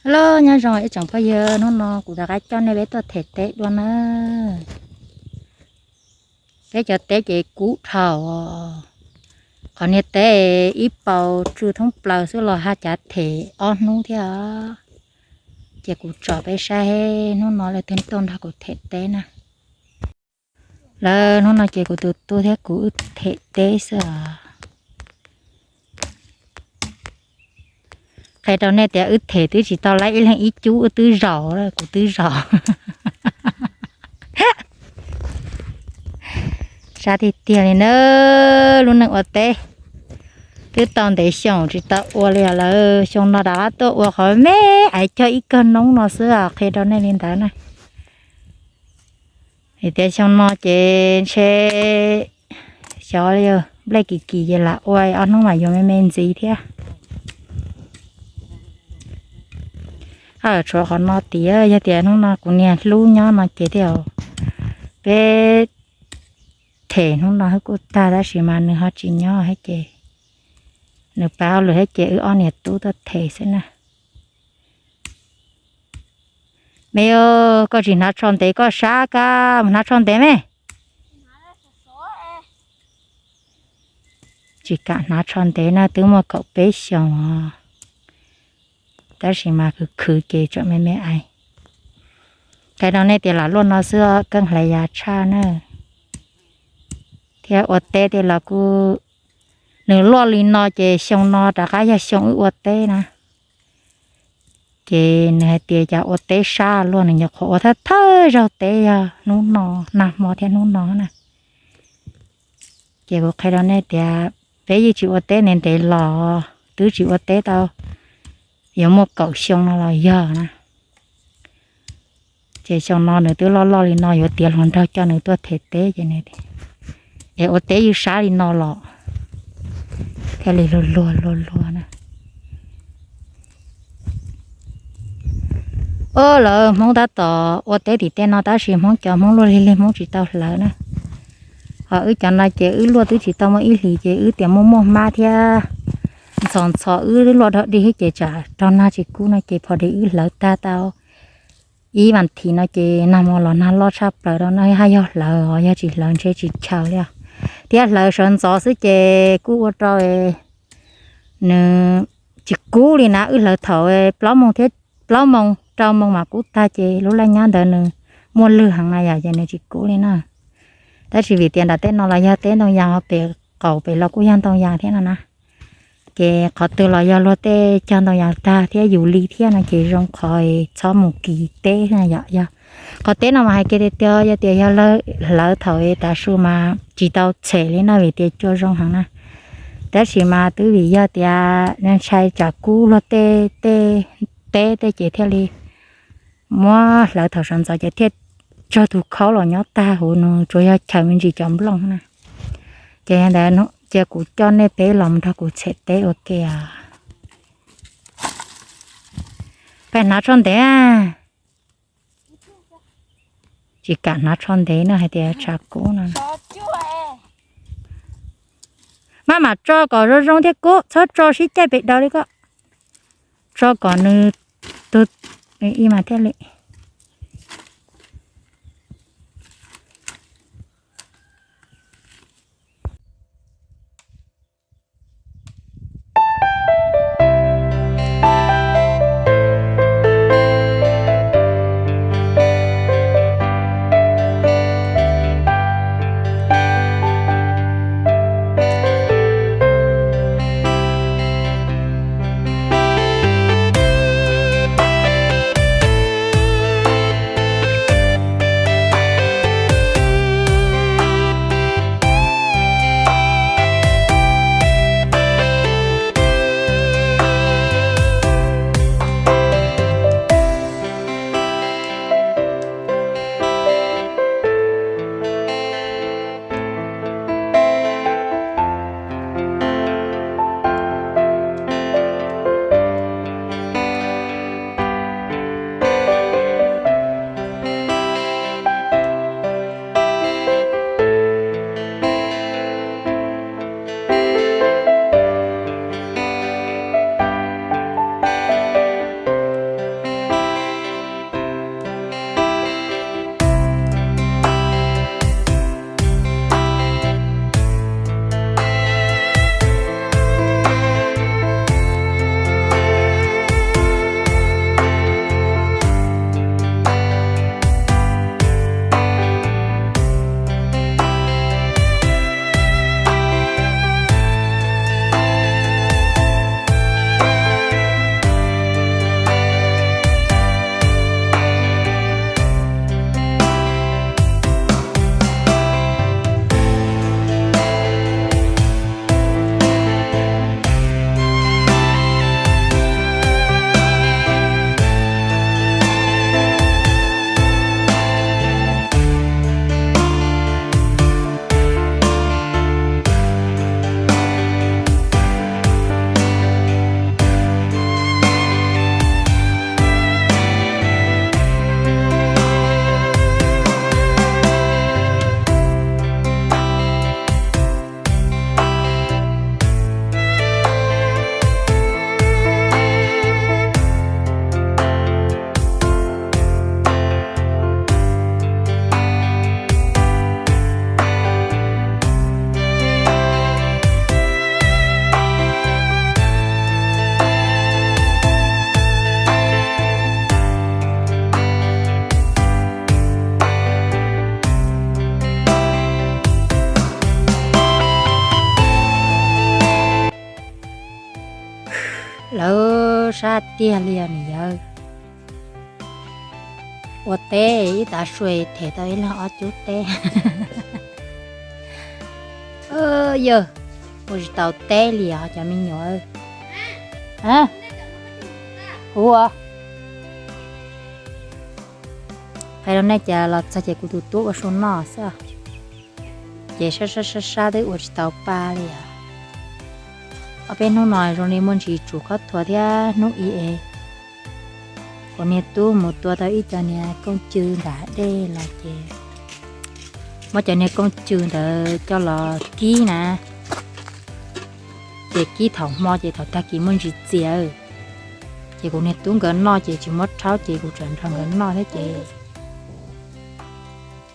Hello, nyob zoo ib tsoom phooj ywg, hnub no kuv rov qab coj nej peb tuaj them teb dua na. Peb cov teb ces kub dhau. Qhov niag teb ib paus tsw thoob plaws xwb los haj cav them ob hnub thiab. Ces kuv tsom peb saib hnub no leej twg tuaj nrog kuv them teb na. Lawv hnub no ces kuv tus tub thiab kuv wb them teb xwb os. Qhia rau nej tias wb them twb tsis tau laib ib leeg ib cub, wb twb zaum, kuv twb zaum. Sab tiag tiag li na, lub neej ua teb twb tau ntev xyoo tsis tau ua li os. Lawv xyoo no rov qab tuaj ua qhov me aiv cog ib kawg noob no xwb os, qhia rau nej li ntawd na. Vim tias xyoo no ces ntshe xyov nplej kim kim ces lam ua ob hnub mas yuav me me ntxiv thiab. Tshuav qhov no tiag, yog tias hnub no kuv niag hlub nyob no ces thiaj peb them hnub no kuj tag, tab sis mas nws ho tsis nyob thiab ces nws pab hauj lwm thiab ces wb ob niag tub tuaj them xwb na. Me, koj tsis hnav tsho ntev koj sab, kab mus hnav tsho ntev me. Tsis kam hnav tsho ntev na, twb muaj kaum peb xyoos os, tab sis mas khwv khwv ces tseem me me aiv. Qhia rau nej tias lam luaj no xwb, keeb hlais yas tshaj na. Thiab ua teb tej los kuj, nws luaj li no ces xyoo no rov qab yog xyoo wb ua teb na. Ces nws hais tias cas ua teb sab luaj, nws nyuam qhuav ua thawj thawj zaug teb yog hnub no, nag hmo thiab hnub no na. Ces kuv qhia rau nej tias peb yeej tsis ua teb ntev ntev los, twb tsis ua teb tau yuav muaj kaum xyoo no los yog na. Ces xyoo no nws twb loj loj li no yuav tiav hluas nraug coj nws tuaj them teb ces nws, es ua teb yeej sab li no los thiaj li luag luag luag luag na. Lawv Hmoob tab tom ua teb tim tej no tab sis Hmoob cov Hmoob luaj lig lig Hmoob tsis tau hlawv na. Ho wb cov no ces wb luaj twb tsis tau muaj ib hlis ces wb tias muaj muaj hmab thiab ntxhov ntxhov wb luaj dog dig thiab ces tsam raug nag tsis kub no ces pho dheev wb hlawv tag tau ib vas thiv no ces nag hmo los nag loj tshaj plaws rau no haj yog hlawv os, yog tsis hlawv ntshe tsis chaw li os. Thiab hlawv sawv ntxov xwb ces kuj ua rau nws tsis kub li na. Wb hlawv thaum plaub moos thiab, plaub moos rau moos mas kub tag ces lub laj nyab ntawd nws muaj lwg heev na yom, ces nws tsis kub li na. Tab sis vim tias nram tej no los yog teb ntoo yas, pem qaum pem los kuj yog ntoo yas thiab no na. Ces qhov twg los yog luag tej cog ntoo yas tag thiab yus li thiab no ces zoo qhov txhob mus kis teb na yom. Yog qhov teb no mas hais kiag tiag tiag, yog tias yog hlawv thaum tav su mas tsis tau txhem li no vim tias cua zoo heev na. Tab sis mas twb vim yog tias ntshai tsam kub luag tej teb tej ces thiaj li muab hlawv thaum sawv ntxov ces thiaj tsawg tus khaub los nyob tag huv, nws tsuas yog chaws me ntsis cov nplooj na. Ces yog ntawd cia kuv coj nej peb los mus nrog kuv txhem teb ua ke os. Peb hnav tsho ntev. Tsis kam hnav tsho ntev no hais tias tshav kub no. Maj mam tso kom zoo zoo thiab kub, txhob tso sib caij pes daws li koj. Tso kom nws tug ib mas thiaj li tiag li os niam yawg. Ua teb ib tav su them tau ib leeg ob cub teb. Yawg, ua tsis tau teb li os cov me nyuam. Kuv qhia rau nej cas los txog ces kuv tus tub ua su noj xwb. Ces sab sab sab sab twb ua tsis tau pa li os. Ob peb hnub no zoo li muaj ntsis tsum khob thuas thiab hnub ib es kuv niag tub mus tua tau ib co niag kooj cw nram dej los ces muab cov niag kooj cw ntawd coj los kib na, ces kib thaum hmo ces thaum tag kis muaj ntsis txias, ces kuv niag tub nkawd noj ces tsis muab rhaub ces kuv tseem nrog nkawd noj thiab ces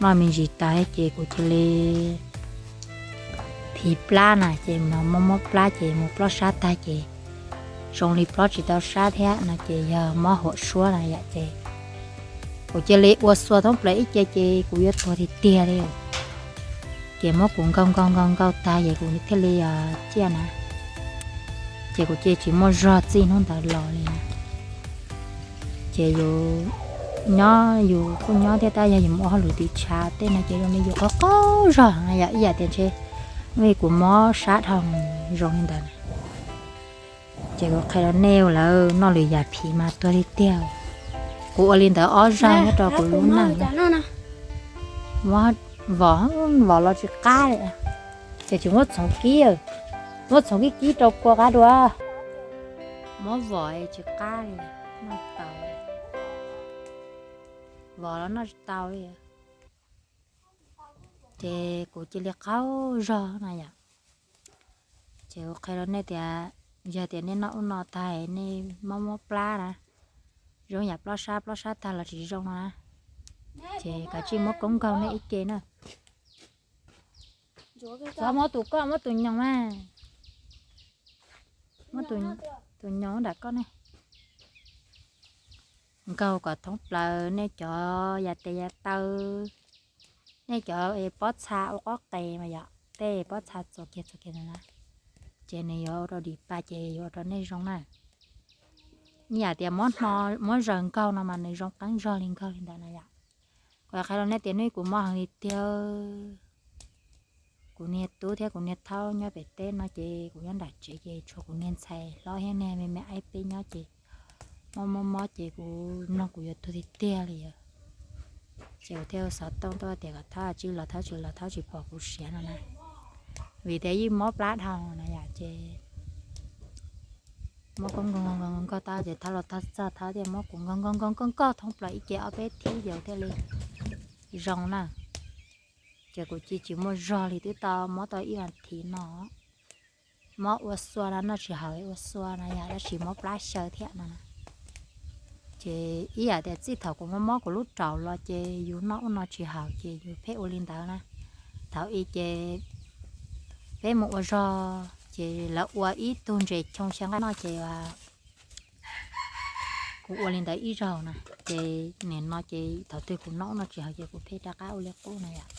noj me ntsis tas ces kuv cia li phiv plab na, ces mob mob plab ces mus plob sab tag ces zoo li plob tsis tau sab thiab no ces yog mob huam suab na yom ces kuv cia li ua xua thoob plaws ib ce ces kuv yuav tuag tiag tiag li. Ces muab kuv nkaug nkaug nkaug nkaug tag ces kuv thiaj li ciaj na. Ces kuv cia tsis muaj zog txij hnub ntawd los li na. Ces yus nyob yus kuj nyob thiab tab yog yus mus ua hauj lwm tiv tshav tej no ces zoo li yus qaug qaug zog na yom, ib yam tias ntshe kuv mob sab dhau zoo li ntawd na. Ces kuv qhia rau nej lawm, noj lwm yam phiv mas tuag li tiag. Kuv ua li ntawd ob zaug nyob rau kuv lub neej. Muab vos, vos los tsis qab li, ces tsis muab txhoov kib, muab txhoov kib kib rau kua qab dua. Muab vos tsis qab li, noj tsis tau, vos los noj tsis tau li. Ces kuv cia li qaug zog na yom. Ces kuv qhia rau nej tias yog tias nej noj ub no tag nej mob mob plab na, zoo yam plob sab plob sab tag los tsis zoo no na, ces kav tsij muab koob nkaug nej ib ce na. Txhob muab tus koj muab tus nyoos mas, muab tus nyoos nram koj ne. Nkaug kom thoob plaws nej cov yav tes yav taw, nej cov pob txha ua qob qes mas yom, tej pob txha txuas kiag txuas kiag ntawd na, ces nws yuav ua rau dim pa ces yuav ua rau nej zoo na. Ib yam tias muab zaws nkaug no mas nws zoo qeeb zog li nkaug li ntawd na yom. Kuv qhia rau nej tias hnub kuv mob heev li tiag. Kuv niag tub thiab kuv niag thaub nyob pem teb no ces kuv nyob nram tsev ces tshuav kuv niag ntxhais hlob thiab niag me me aib peb nyob ces mob mob mob ces kuv mloog kuv yuav tuag tiag tiag li os. Ces kuv thiaj xov tooj tuaj tias kom thaub tsis los thaub tsis los thaub tsis pom kuv siav no na, vim tias yeej mob plab dhau na yom ces muab koob nkaug nkaug thaub ces thaub los txog thaub thiaj muab kuv nkaug nkaug nkaug nkaug thoob plaws ib ce ob peb thib ces thiaj li zoo na. Ces kuv cia tsis muaj zog li twb tau mob tau ib vas thiv no. Mob ua xua no noj tsis haum ua xua no yom, tab sis mob plab xyaw thiab no na. Ces ib yam tias txij thaum kuv mob mob kuv lub raum los ces yus noj ub no tsis haum ces yus pheej ua li ntawd na. Thaum ub ces peb mus ua zog ces lawv ua ib tug ntses choo xyaw nqaij noj ces kuv ua li ntawd ib zaug na. Ces nim no ces thaum twg kuv noj ub no tsis haum ces kuv pheej rov qab ua li qub na yom.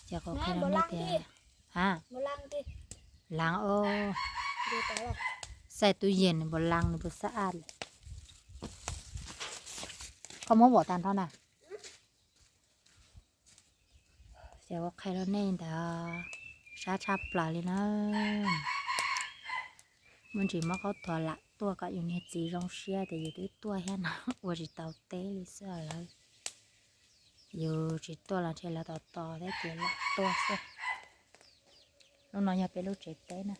Ces kuv qhia rau nej tias, a, lav, xaj tub yees nws puas lav nws puas xab aj li. Koj muab vom tag nrho na. Ces kuv qhia rau nej ntawd, sab tshaj plaws li na. Muaj ntsis mob qaub thuas lam tuaj kom yus niag txiv zoo siab tias yus twb tuaj thiab no, ua tsis tau teb li xwb lawm. Yus tsis tuaj los ntshe lawv tos tos thiab ces lam tuaj xwb. Lub no yog peb lub tsev teb na.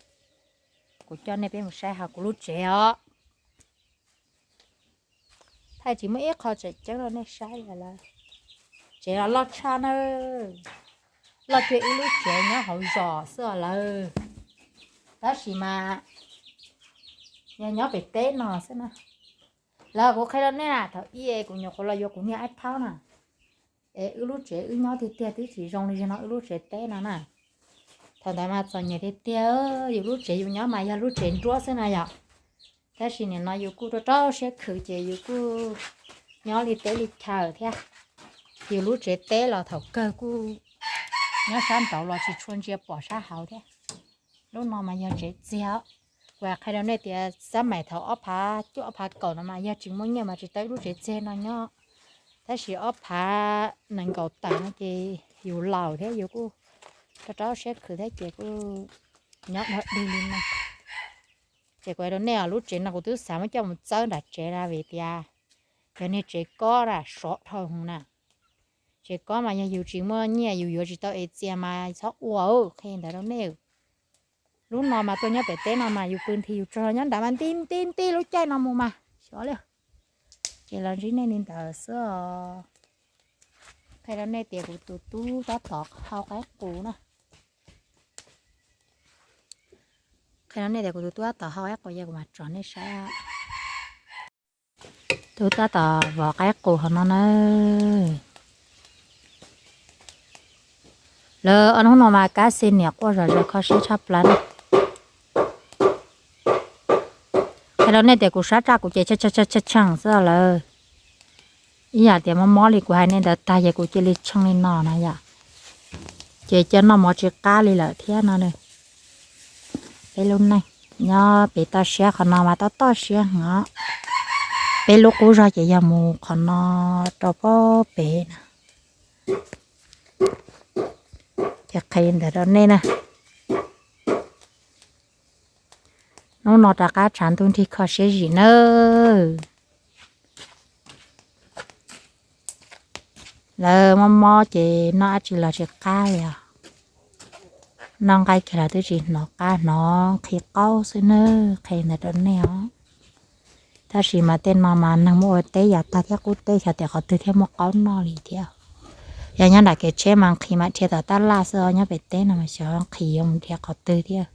Kuv coj nej peb mus saib hauv kuv lub tsev os. Thaij tsis muaj ib qho tseem ceeb rau nej saib li lawm. Tsev los loj tshaj na, loj cuag ib lub tsev nyob hauv zos xwb os lawm. Tab sis mas yog nyob pem teb no xwb na. Lawv kuv qhia rau nej na, thaum ub kuv nyuam qhuav los yuav kuv niag aib thaub na, es wb lub tsev wb nyob tiag tiag twb tsis zoo li no wb lub tsev teb no na. Thaum ntawd mas txom nyem tiag tiag, yus lub tsev yus nyob mas yog lub tsev nruab xwb na yom. Tab sis nim no yus kuj rau rau siab khwv ces yus kuj nyob li teb li chaw thiab. Yus lub tsev teb los thaum kawg kuj nyob sab nraud los tsis tshua ntsia pom sab hauv thiab. Lub no mas yog tsev txiag, Kuv qhia rau nej tias xab maim thaum ob phav cuaj ob phav kaum no mas yog tsis muaj nyiaj mas tsis tau ib lub tsev txeg no nyob. Tab sis ob phav nees nkaum tawm no ces yus laus thiab yus kuj rau rau siab khwv thiab ces kuj nyob dog dig li no. Ces kuv hais rau nej os, lub tsev no kuv twb xav muab coj mus txawb nram tsev na vim tias yog niag tsev kob na sov dhau hwv na. Tsev kob mas yog yus tsis muaj nyiaj yus yuav tsis tau es txias mas txhob ua, qhia ntawd rau nej. Lub no mas tuaj nyob pem teb no mas yus pw nthi yus tsaug los nyob nrad mas nti nti nti lub caij no mus mas xyov li. Ces los ntsib nej li ntawd xwb os. Qhia rau nej tias kuv tus tub tab tom hau qaib qus na. Qhia rau nej tias kuv tus tub tab tom hau qaib qus ces kuv mam tsom nej saib. Tub tab tom vov qaib qus hauv no na. Lawv ob hnub no mas kab xi niam quaj zom zaws kho siab tshaj plaws na. Qhia rau nej tias kuv sab raj kuv ces tsheej tsheej xwb lawm. Ib yam tias mob mob li kuv hais nej ntawd tag ces kuv cia li tsheej li no na yom. Ces cov noj mov tsis qab li lawm thiab no. Peb lub neej nyob pem toj siab qhov no mas toj toj siab heev. Peb lub qub zog ces yog mus qhov no rau pem na. Ces qhia li ntawd rau nej na. Hnub no rov qab tshav ntuj nrig kho siab zim nawb. Lawv mob mob ces noj dab tsi los tsis qab li os. Noj nqaij kiag los twb tsis hnov qab, hnov nqhis qaub xwb nawb, qhia ntawd rau nej os. Tab sis mas tej no mas neeg muaj ua teb yam tag thiab qub teb xyov tias qhov twg thiaj muaj qaub noj li thiab. Yog nyob nram kev tsheb mas nqhis mas dhia tom tab laj xwb os, nyob pem teb no mas xyov nqhis yuav mus dhia qhov twg thiab.